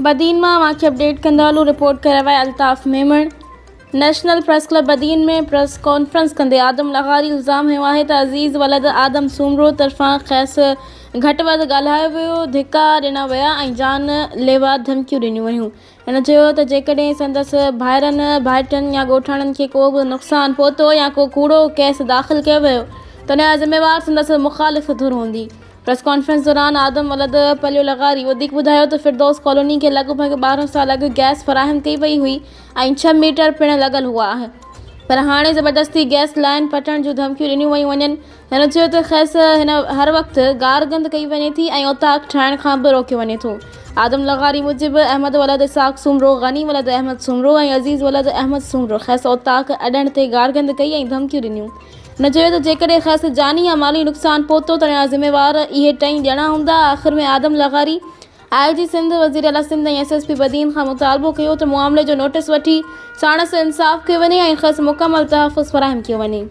بدين مان اوهان کي اپڊيٽ ڪندا هلون رپورٽ ڪري آهي Altaf Memon national press club Badin ۾ press conference ڪندي آدم لغاري الزام هنيو آهي ته عزيز ولد آدم سومرو طرفان کيس گهٽ وڌ ڳالهايو ويو، ڌڪا ڏنا ويا ۽ جان ليوا ڌمڪيون ڏنيون ويون. هن چيو ته جيڪڏهن سندس ڀائرن، ڀائٽين يا ڳوٺاڻن کي ڪو به نقصان پهتو يا ڪو ڪوڙو ڪيس داخل ڪيو ويو ته ان جا ذميوار سندس مخالف ڌر هوندي. پريس ڪانفرنس دوران آدم ولد پليو لغاري وڌيڪ ٻڌايو ته فردوس ڪالوني کي لڳ ڀڳ 12 سال اڳ گئس فراهم ڪئي وئي هئي ۽ ڇهه ميٽر پڻ لڳل هئا پر هاڻي زبردستي گئس لائين پٽڻ جون ڌمڪيون ڏنيون ويون وڃن. هن چيو ته کيس هن هر وقت گارگند ڪئي وڃي ٿي ۽ اوطاق ٺاهڻ کان به روڪيو وڃي ٿو. آدم لغاري موجب احمد ولد اسحاق سومرو، غني ولد احمد سومرو ۽ عزيز ولد احمد سومرو کيس اوطاق اڏڻ تي گارگند ڪئي ۽ ڌمڪيون ڏنيون. هن چيو ته جيڪڏهن کيس جاني يا مالي نقصان پهتو ته ان جا ذميوار اهي ٽئي ڄڻا هوندا. آخر ۾ آدم لغاري آء جي سنڌ، وزير اعليٰ Sindh ۽ S S P Badin کان مطالبو ڪيو ته معاملي جو نوٽيس وٺي ساڻس انصاف ڪيو وڃي ۽ کيس مڪمل تحفظ فراهم ڪيو وڃي.